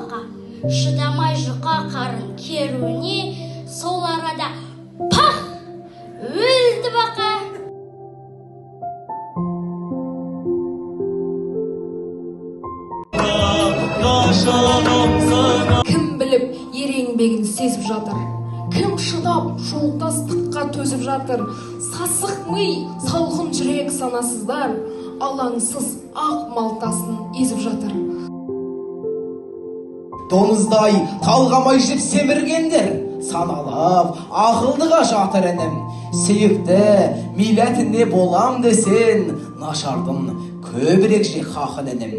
бақа. Шыдамай жұқа қарын керуіне, сол арада пах! Өлді бақа. Кім біліп ер еңбегін сезіп жатыр, кім шыдап жолдастыққа төзіп жатыр. Сасық ми, салқын жүрек санасыздар, алаңсыз ақ малтасын езіп жатыр. Доңыздай талғамай жеп семіргендер, саналап ақылдыға жатыр інім. Сүйікті милләтіне болам десең, нашардың көбірек же хақын інім.